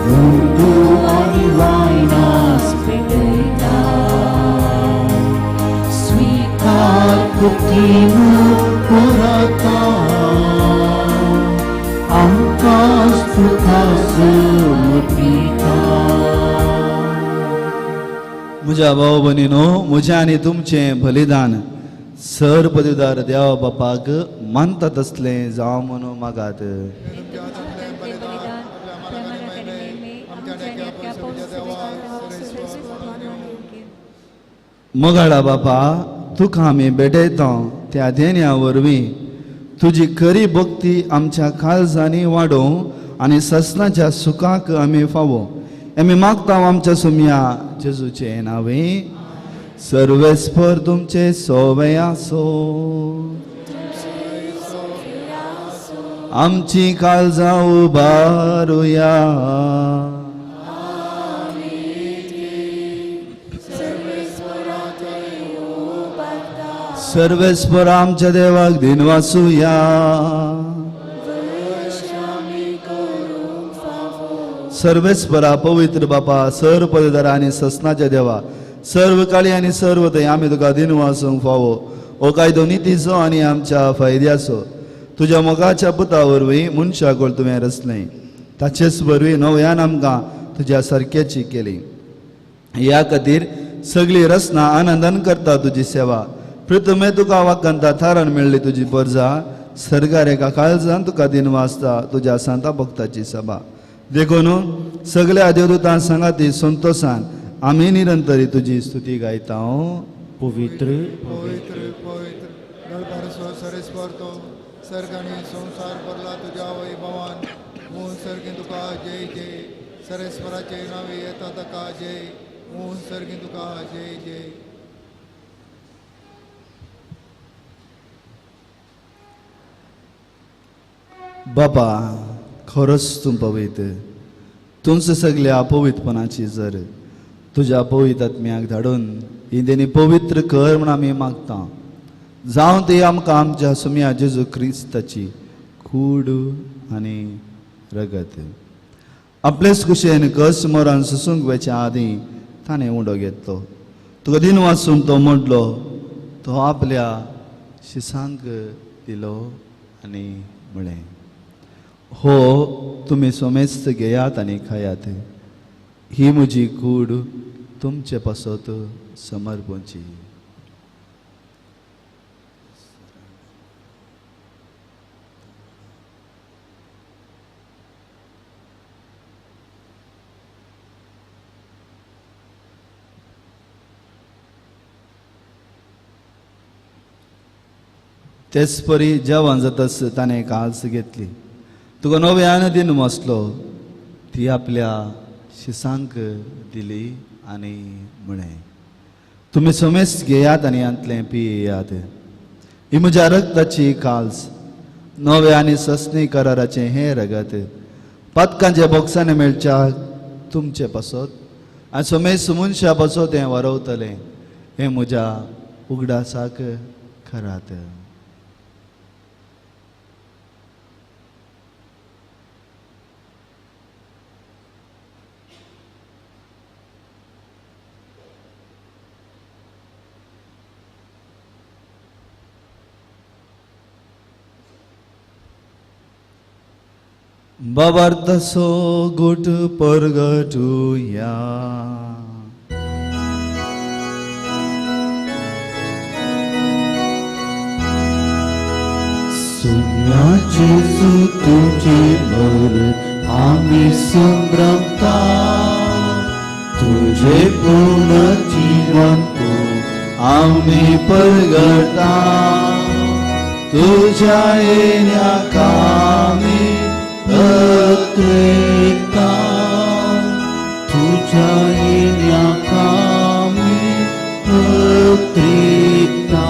हुंदो आनी वायनास पेटयता, स्वीकार करतीमू परता, आमकां तुका समर्पिता. म्हज्या भाव भयणीनो, म्हजें आनी तुमचें बलिदान सर पदवीदार देवा बापाक मानता तसलें जावं म्हणून मागात. मोगाळा बापा, तुका आमी भेटयता त्या देण्या वरवीं तुजी खरी भक्ती आमच्या काळजांनी वाडोवं आनी ससनाच्या सुखाक आमी फावो. आमी मागता आमच्या सुमया जेजूचें नांवे. सर्वेस्पर तुमचे सोवे आसो, आमची काळजां उबारुया. सर्वेस्पर आमच्या देवाक दिनवासुया. सर्वेस्परा पवित्र बापा, सर्व पदवीधर आनी ससनाच्या देवा, सर्व काळी आनी सर्व थंय आमी तुका दिनवासूंक फावो. हो कायदो नितीचो आनी आमच्या फायद्याचो तुज्या मोगाच्या पुता वरवीं मनशाक तुवें रचलें, ताचेच वरवीं नव्यान आमकां तुज्या सारक्याची केली. ह्या खातीर सगळी रचना आनंदान करता तुजी सेवा. पृथ्वी तुका वाकंता थारान मेळ्ळी तुजी परजा, सर्गार एका काळजान तुका दिनवासता तुज्या सांता भक्ताची सभा. देखून सगळ्या देवदूतां सांगाती संतोषान आमी निरंतरी तुजी स्तुती गायता. पवित्र पवित्र पवित्र दळपारसो सरेस्वर तो सर्ग आनी संवसार भरला तुज्या वैभवान. मूळ सर्गी तुका जय जय, सरेस्वराचे नावे येता ताका जय, मूळ सर्गी तुका जय जय. बाबा, खरोच तूं पवित्र, तुमचे सगल्या पवित्रपणाची जर तुज्या पवित्र आत्म्याक धाडून ही तेणी पवित्र कर म्हूण आमी मागता. जावं ती आमकां आमच्या सुमया जेजू क्रिस्ताची कूड आनी रगत. आपलेच कुशेन कस मरण सुसूंक वेच्या आदीं ताणें उडो घेतलो, तुका दिन वाचून तो मोडलो, तो आपल्या शिसांक दिलो आनी म्हळें, हो तुमी सोमेस्त घेयात आनी खायात, ही म्हजी कूड तुमचे पासत समर्पणची. तेच परी जेवण जातच ताणें काल्स घेतली, तुका नव्यान दिन मसलो, ती आपल्या शिसांक दिली आनी म्हळें, तुमी समेस्त घेयात आनी हांतलें पियात, ही म्हज्या रक्ताची काल्स, नव्या आनी सस्नी कराराचें हें रगत पातकांच्या बोक्सांनी मेळच्या तुमचे पासत आनी समेस्त मनशा पासत हें वरवतलें, हें म्हज्या उगडासाक करात. बाबार्थाचो गोट परगटुया. सुन्या जेजू तुझे मर आमी संभ्रमता, तुझे पूर्ण जीवन तू आमी परगटा, तुझ्या येण्या कामी अत्रेता, तुझ्या येण्या कामी अत्रेता.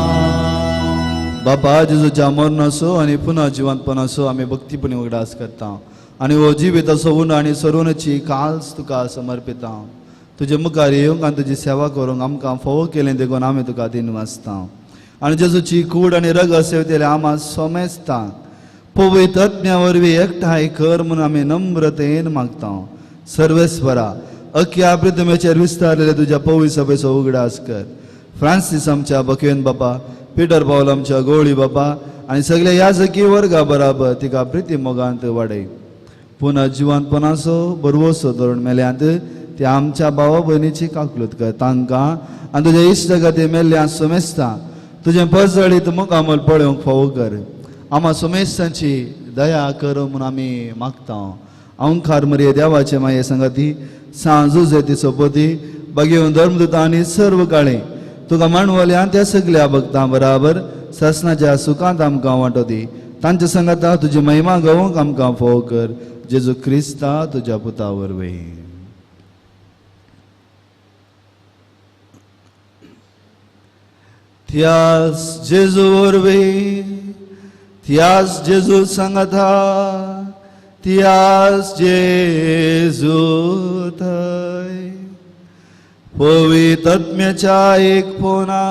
बापा जेजूच्या मरणाचो आनी पुनः जिवंतपणाचो आमी भक्तीपणी उगडास करता आनी हो जिविताचो उण आनी सरोवणाची काल्स तुका समर्पिता. तुजे मुखार येवंक आनी तुजी सेवा करूंक आमकां फावो केलें देखून आमी तुका दिन वाचता आनी जेजूची कूड आनी रगत सेवतेले आमा सोमेस्ता पवित्र आत्म्या वरवीं एकठांय कर म्हणून आमी नम्रतेन मागता. सर्वेस्वरा अख्या पृथ्वीचेर विस्तारलेले तुज्या पवित्र सभेचो उगडास कर. फ्रांसीस आमच्या बकवेन बापा, पिटर पावल आमच्या गोळी बापा आनी सगल्या याजकी वर्गा बराबर तिका प्रिती मोगांत वाडय. पुनः जिवंतपणाचो बरवसो धरून मेल्यांत ते आमच्या भावा भयणीची काकलूत कर तांकां आनी तुज्या इश्ट गती मेल्ल्या सोमेस्ता तुजें परजळीत मुखामल पळोवंक फावो कर. आमा सोमेस्तांची दया कर म्हूण आमी मागता. अंकार मरिये देवाचे माये संगती सांजू ती सोपती बागेवन धर्मदूता आनी सर्व काळे तुका मांडवल्या त्या सगल्या भक्तां बराबर ससनाच्या सुखांत आमकां वांटो दी. तांच्या संगता तुजी महिमा गावंक आमकां फावो कर. जेजू क्रिस्ता तुज्या पुता वरवीं. त्यास जेजू वरवीं, त्यास जेजू संगता, त्यास जेजू थंय पवित्र आत्म्याच्या एक फोना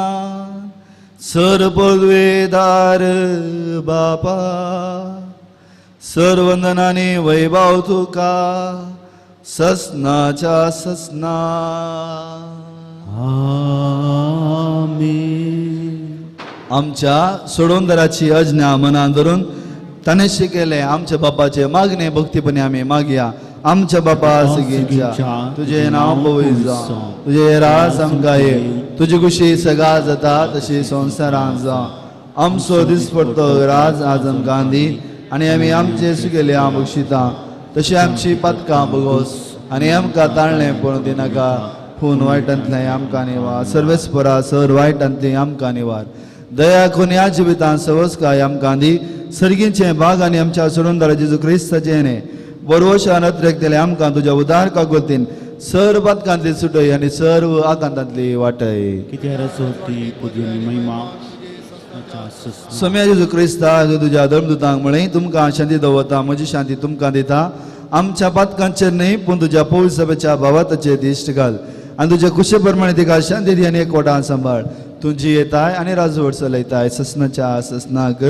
सर्वपदवेदार बापा सर्वंदनाने वैभव तुका ससनाच्या ससना. आमेन. आमच्या सोडवणदाराची अज्ञा मनान धरून ताणें शिकयलें आमच्या बापाचे मागणे भक्तीपणे आमी मागया. आमच्या बापा सगळींच्या तुजें नांव पवित्र जावं, तुजें राज आमकां ये, तुजी खुशी सगळा जाता तशी संवसारांत जावं. आमचो दिसपडतो राज आज आमकां दी आनी आमी आमचे सुगेले हांव बक्षिता तशी आमची पातकां बगोस आनी आमकां ताळणें पळोवन दिनाका, खून वायटांतलें आमकां निवार, सर्वेस्परा सर वायटांतलें आमकां निवार. दया करून ह्या जिवितांत सवस्काय आमकां दी. सर्गींचे भाग आनी आमच्या सोडूनदारा जेजू क्रिस्ताचें न्ही बरवशान अत्रेकतले आमकां तुज्या उदार कागोतीन सर्व पातकांतली सुटय आनी सर्व आकांतांतली वाटय. सोम्या जेजू क्रिस्ता तुज्या धर्मदूतांक म्हळें तुमकां शांती दवरता, म्हजी शांती तुमकां दिता. आमच्या पातकांचेर न्हय पूण तुज्या पवित्र सभेच्या भावाताचेर दिश्ट घाल आनी तुज्या कुशे प्रमाणे तिका शांती दी आनी एकवटान सांबाळ. तुजी येताय आनी राजवट चलयताय ससनाच्या ससनाक.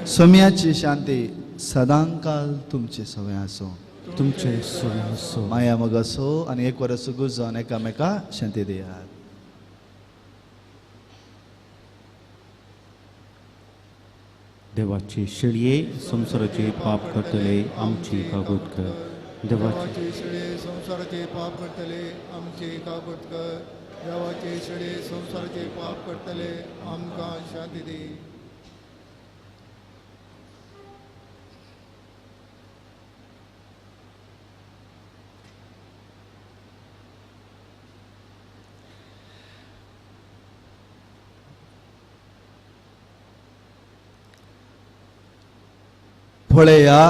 सोम्याची शांती सदांकाल तुमचे सवय आसो, तुमचे सवय आसो. माया मग असो आनी एक वरस गुजोन एकामेका शांती दियात. देवाचे शेळये संवसाराचे पाप करतले आमची कागूत कर. देवाचे शेळये संवसाराचे पाप करतले आमची कागूत कर. देवाचे शेळये संवसाराचे पाप करतले आमकां शांती दी. पळया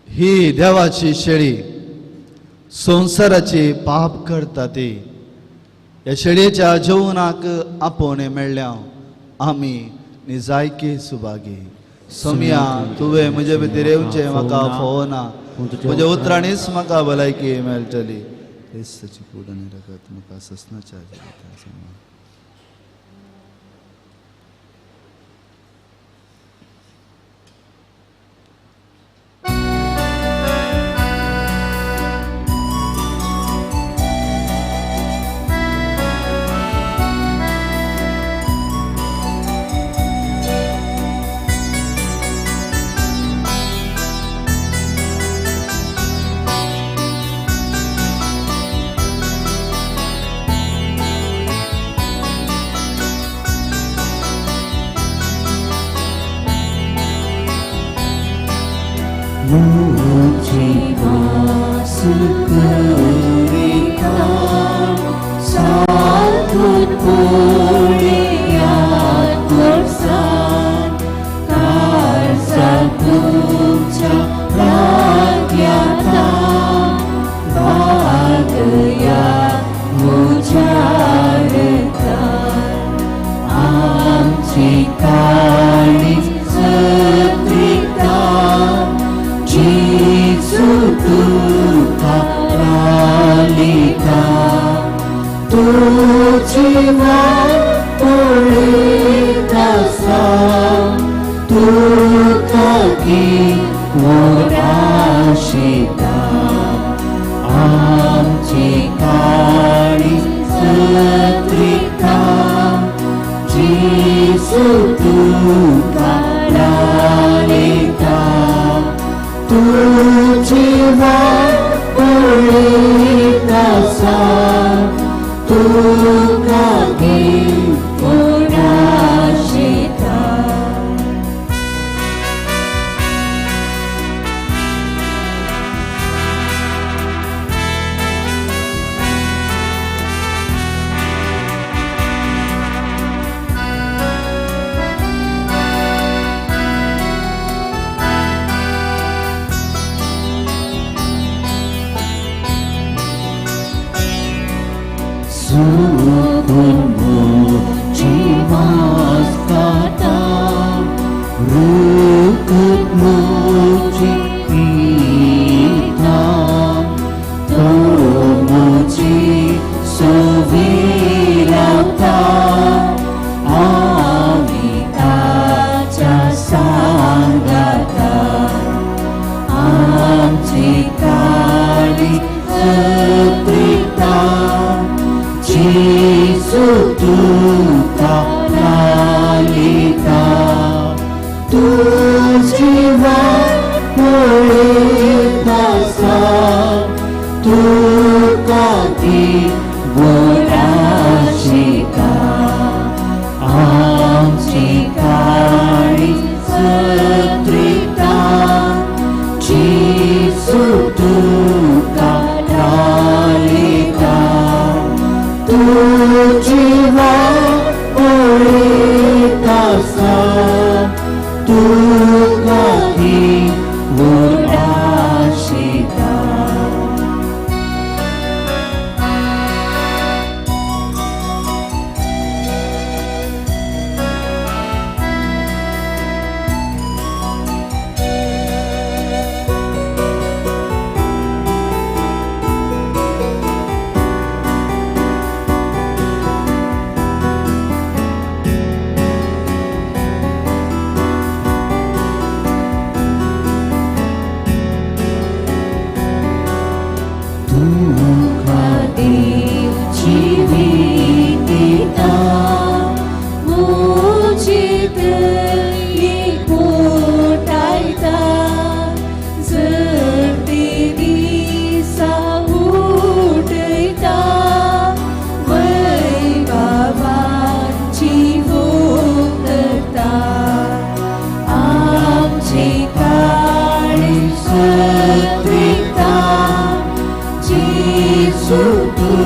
ही देवाची शेळी संवसाराची पाप करता ती. ह्या शेळयेच्या जेवणाक आपोवणें मेळ्ळ्या आमी निजायकी सुभागी. सोमया तुवें म्हजे भितर येवचें म्हाका फोवना, म्हज्या उतरांनीच म्हाका भलायकी मेळटली. क्रिस्ताची कूड आनी रगत म्हाका ससनाच्या.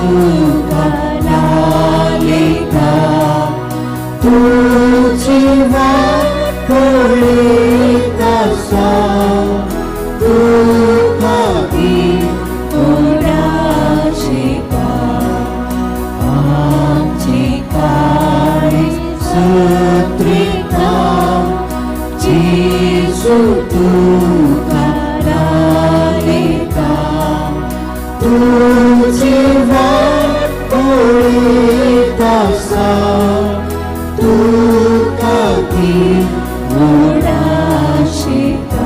तुका लायता तुजी वाट पळयत आसा तुका उडाशिता आमची काळीज सुत्रिता जेजू तुका लायता तुजी वाट पळयत आसा तुका उडाशिता.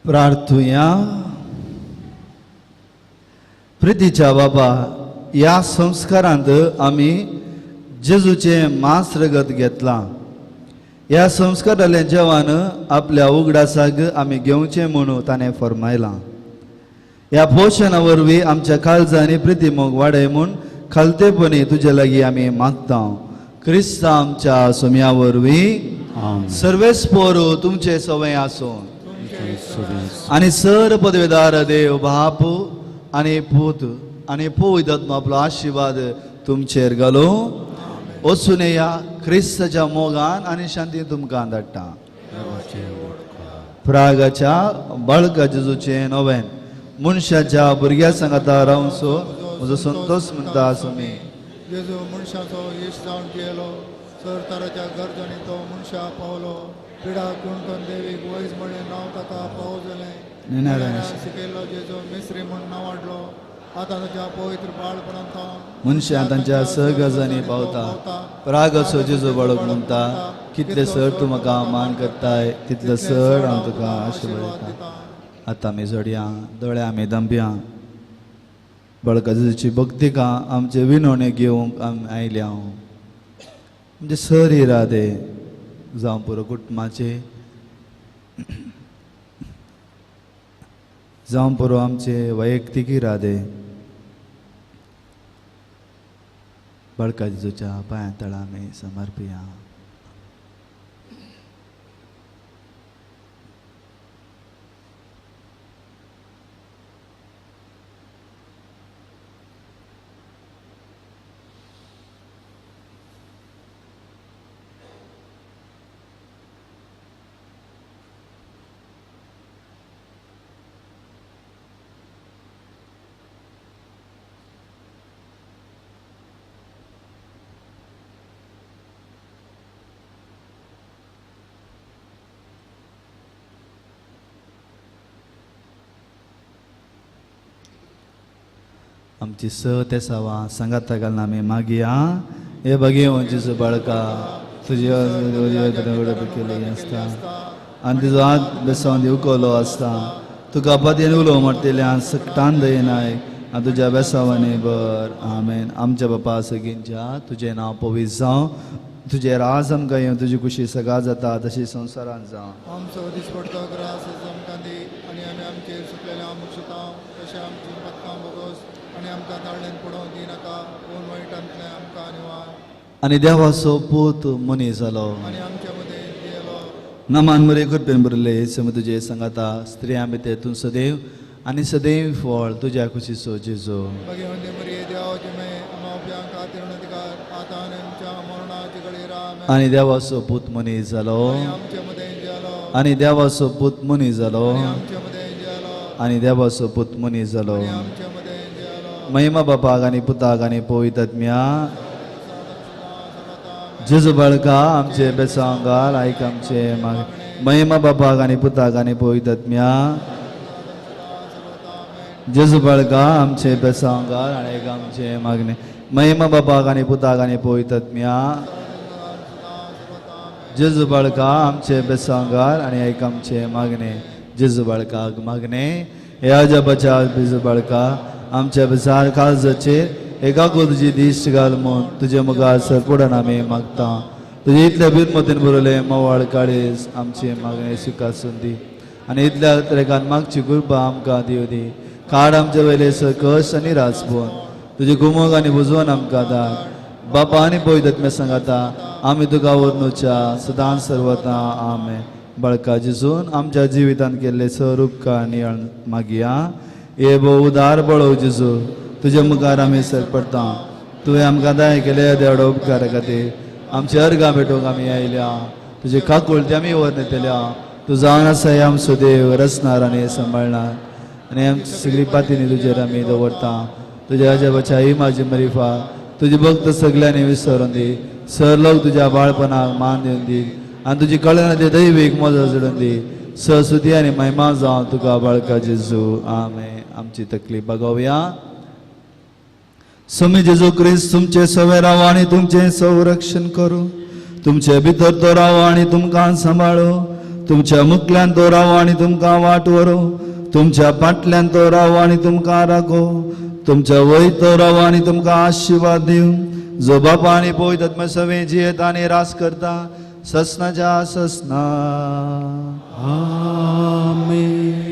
प्रार्थुया. प्रितीच्या बाबा, ह्या संस्कारांत आमी जेजूचें मांस रगत घेतलां. ह्या संस्कारांतलें जेवण आपल्या उगडासाक आमी घेवचें म्हणून ताणें फर्मायलां. ह्या पोशणा वरवीं आमच्या काळजांनी प्रिती मोग वाडय म्हूण खालतेपणी तुजे लागीं आमी मागता, क्रिस्तांव आमच्या सोम्या वरवीं. सर्वेस्पोर तुमचे सवय आसूं आनी सर पदवेदार देव बाप आनी पूत आनी पवित्र आपलो आशिर्वाद तुमचेर घालूं. वचून या क्रिस्ताच्या मोगान आनी शांती तुमकां धाडटा. प्रागाच्या बाळका जेजूचें नवेन मनशाच्या भुरग्या सांगाता रावसो म्हजो संतोष म्हणटा आसो मी. जेजू मनशाचो इश्ट जावन जियेलो, सर ताराच्या गरजांनी तो मनशा पावलो. पिडा कुणकन देवीक वैज म्हणलें नांव ताका पावो जालें. शिकयल्लो जेजू मिस्री म्हूण नांव हाडलो. आतां ताच्या पवित्र बाळपणांत मनशां तांच्या सहगजांनी पावता. प्रागाचो जेजू बाळक म्हणटा, कितले सर तूं म्हाका मान करताय तितले सर हांव तुका आशिर्वाद दिता. आतां आमी जोडया दोळे आमी दंपया. बाळका जेजूची भक्तिका आमचे विनवणे घेवंक आमी आयल्या. म्हणजे सर इरादे जावं पुरो कुटुंबाचे, जावं पुरो आमचे वैयक्तीक इरादे, बाळका जेजूच्या पांयां तळा आमी समर्पिया. आमची स तेसावा सांगाता घालना आमी मागया. हे बगे जेजू बाळका तुजे केल्ली आसता आनी तुजो हात बेसावन दिवकलो आसता. तुका पातयेन उलो मारतल्या सकटान दयनाय आनी तुज्या बेसावांनी बर. आमेन. आमच्या बापा सगींच्या तुजें नांव पवित्र जावं, तुजें राज आमकां येवं, तुजी खुशी सगळा जाता तशी संवसारांत जावं. आमचो दिसपडतो ग्रास आमकां दी आनी आमी आमचेर सुकलेल्या मुक्षतां तशें आमची पत्कां बोगोस आनी आमकां ताळ्यान पडोवंक दिनाका, पूण वायटांतलें आमकां निवार. आनी देवाचो पूत मनीस जालो आनी आमच्या मदें जियेलो. नमान मरे कृपेन भरले सम तुजे सांगाता, स्त्रियां भितर तूं सदैव आनी सदैव फळ तुज्या खुशीचो जेजू. भगवंती मरिये देवाचे मे आमच्या खातीर अधिकार आतां आनी आमच्या मरणाचे घडयेर. आमेन. आनी देवाचो पूत मनीस जालो आनी आमच्या मदें जियेलो. आनी देवाचो पूत मनीस जालो आनी आमच्या मदें जियेलो. आनी देवाचो पूत मनीस जालो. आनी आमच्या मदें जियेलो. महिमा बापाक आनी पुताक आनी पवित्र आत्म्या. जेजू बाळका आमचे बेसांव घाल, आयक आमचे माग. महिमा बापाक आनी पुताक आनी पवित्र आत्म्या. जेजू बाळका आमचे बेसांव घाल आनी आयक आमचे मागणे. महिमा बापाक आनी पुताक आनी पवित्र आत्म्या. जेजू बाळका आमचे बेसांगार आनी आयक आमचे मागणे. जेजू बाळकाक मागणे. हे अजापाच्या जेजू बाळका आमच्या बेसार काळजाचेर एका तुजी दिश्ट घाल म्हूण तुजे मुखार सरपडून आमी मागता. तुजे इतल्या बिरमतीन बरयलें मवाळ काळीज आमचे मागणे स्विकासून दी आनी इतल्या तरेकान मागची कृपा आमकां दिवं दी. काड आमचे वयले सकस आनी राजभवन तुजे गुमोग आनी बुजवण आमकां धाड. बापा आनी पवित्र सांगाता आमी तुका वर्णुच्या सदांच सर्वता. आमेन. बाळका जेजून आमच्या जिवितांत केल्ले सर उपकार नियाळ मागया. हे भोव उदार बळोव जेजू तुजे मुखार आमी सरपडटा. तुवें आमकां दाय केले देवडो उपकार खातीर आमचे अर्गां भेटोवंक आमी आयल्या. तुजे काकुळते आमी वर्णयतल्या. तूं जावन आसा हे आमचो देव रचणार आनी सांबाळणार आनी आमची सगळी पातीनी तुजेर आमी दवरता. तुज्या अजाबाच्या ही म्हाजी मरिफा तुजी भक्त सगळ्यांनी विसरून दी. सर लोक तुज्या बाळपणाक मान दिवन दी आनी तुजी कळना ते दैवीक मजा जोडून दी. सरस्वती आनी महिमा जावन तुका बाळका जेजू. आमेन. आमची तकली बगोवया. स्वामी जेजू क्रिस्त तुमचे सवे राव आनी तुमचें संरक्षण करूं. तुमचे भितर तो राव आनी तुमकां सांबाळो. तुमच्या मुखल्यान तो राव आनी तुमकां वाट व्हरूं. तुमच्या फाटल्यान तो राव आनी तुमकां राखो. तुमच्या वयर तो राव आनी तुमकां आशिर्वाद दिवं. जो बापा आनी पवित्र आत्मा सवे जियेता आनी रास करता ससनाच्या ससना. आमेन.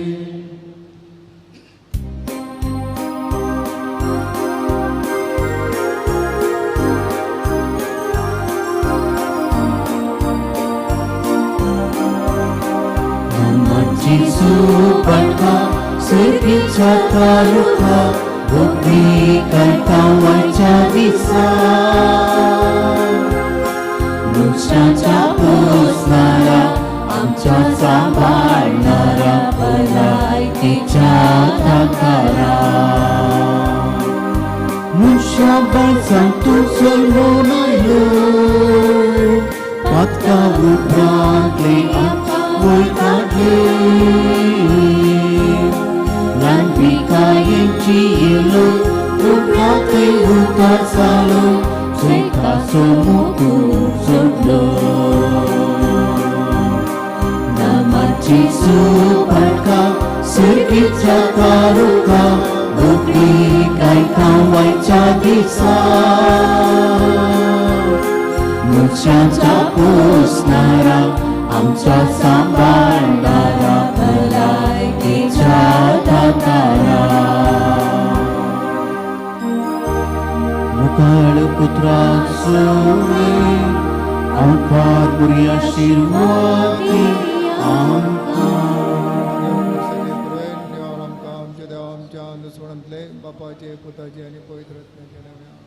जेजू बाळका सर्गीच्या तारुका भोगवी करतावाच्या दिसा मनशाच्या पोसणारा आमच्या सांबाळणारा भलायकेच्या दातारा. मनशा बाळजां तूं जल्मून आयलो पातका उपरांतले आमकां वयर काडले. ल्हानविकायेची येलो उपरांत उतार जालो जैताचो मुकूट सोडलो. नामाची सुबाळका सर्गीच्या तारुका भोगवी कायकावायच्या दिसा मनशाच्या पोसणारा आमच्या सांबाळणारा भलायकेच्या दातारा. मुखाळ पुत्राचो अवतार पुरी आशिर्वाद आमकां. आमकां आमच्या देवा आमच्या दुस्मणांतले बापाचे पुताचे आनी पवित्र आत्म्याच्या नांवान.